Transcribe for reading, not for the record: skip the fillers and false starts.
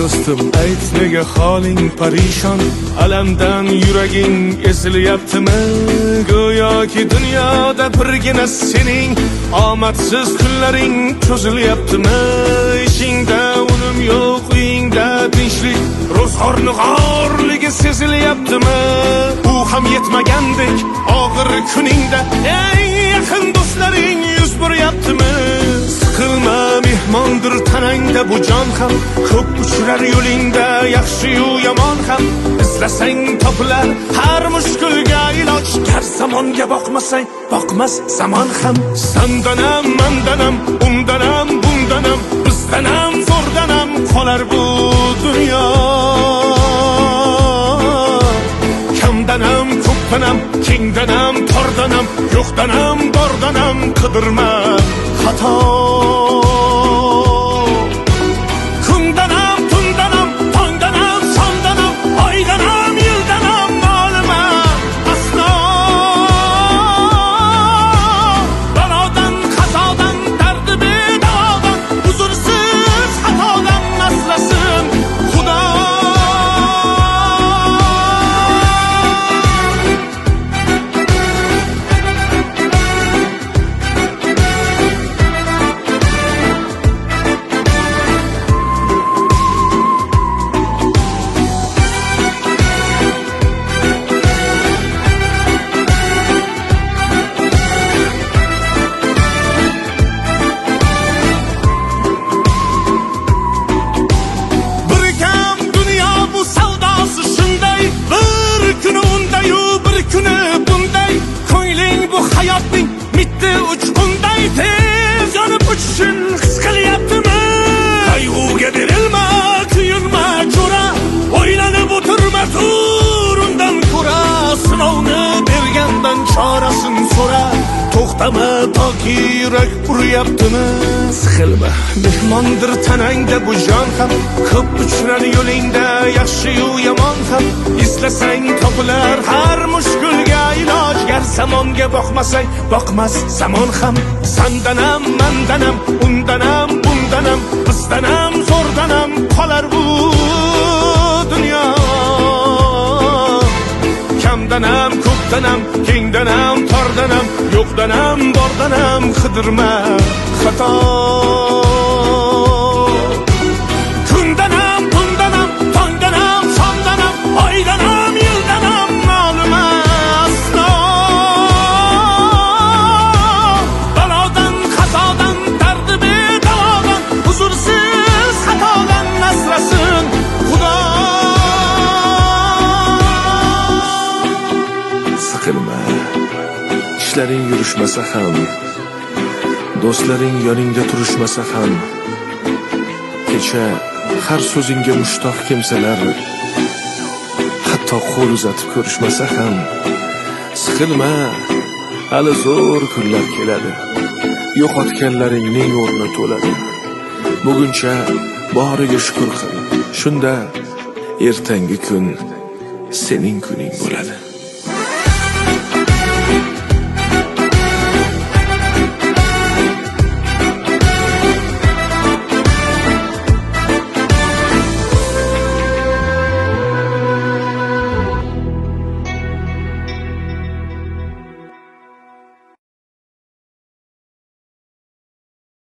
Do'stim, ayt, nega holing parishon? Alamdan yuraging ezilyaptimi? Go'yoki dunyoda birgina sening omadsiz kunlaring cho'zilyaptimi? Ishingda unum yo'q, uyingda tinchlik, ro'zg'orni g'orligi sezilyaptimi? U ham yetmagandek, og'ir kuningda eng yaqin do'stlaring yuz buryaptimi? Siqilma, mehmondir tanangda bu jon ham. Ko'p uchrar yo'lingda yaxshi-yu yomon ham. Izlasang topilar har mushkulga iloj. Gar zamonga boqmasang, boqmas zamon ham. Sandanam, mandanam, undanam, bundanam, bizdanam, zo'rdanam qolar bu dunyo. Kamdanam, ko'pdanam, kengdanam, tordanam, yo'qdanam, bordanam qidirma xato. Kundanam, tundanam, tongdanam, shomdanam, oydanam, yildanam nolima aslo. Balodan, qazodan, dardi bedavodan, uzrsiz xatodan asrasin Xudo. Bir kam dunyo bu, savdosi shunday. Bir kuni undayu, bir kuni bunday. Ko'ngling bu hayotning mitti uchqunday tez yonib uchishin his qilyaptimi? Qayg'uga berilma, kuyinma, jo'ra. O'ylanib o'tirma, tur undan ko'ra. Sinovni bergandan chorasin so'ra. To'xtama toki yurak uryaptimi? Siqilma, mehmondir tanangda bu jon ham. Ko'p uchrar yo'lingda yaxshi-yu yomon ham. Izlasang topilar har mushkulga iloj. Gar zamonga boqmasang, boqmas zamon ham. Sandanam, mandanam, undanam, bundanam, bizdanam, zo'rdanam qolar bu dunyo. Kamdanam, ko'pdanam, kengdanam, tordanam, yo'qdanam, bordanam qidirma xato. Kundanam, tundanam, tongdanam, shomdanam, oydanam, yildanam nolima aslo. Balodan, qazodan, dardi bedavodan, uzrsiz xatodan asrasin Xudo. Siqilma. Ishlaring yurishmasa ham, do'stlaring yoningda turishmasa ham, kecha har so'zingga mushtoq kimsalar hatto qo'l uzatib ko'rishmasa ham, siqilma, hali zo'r kunlar keladi. Yo'qotganlaringning o'rni to'ladi. Buguncha boriga shukur qil. Shunda ertangi kun sening kuning bo'ladi.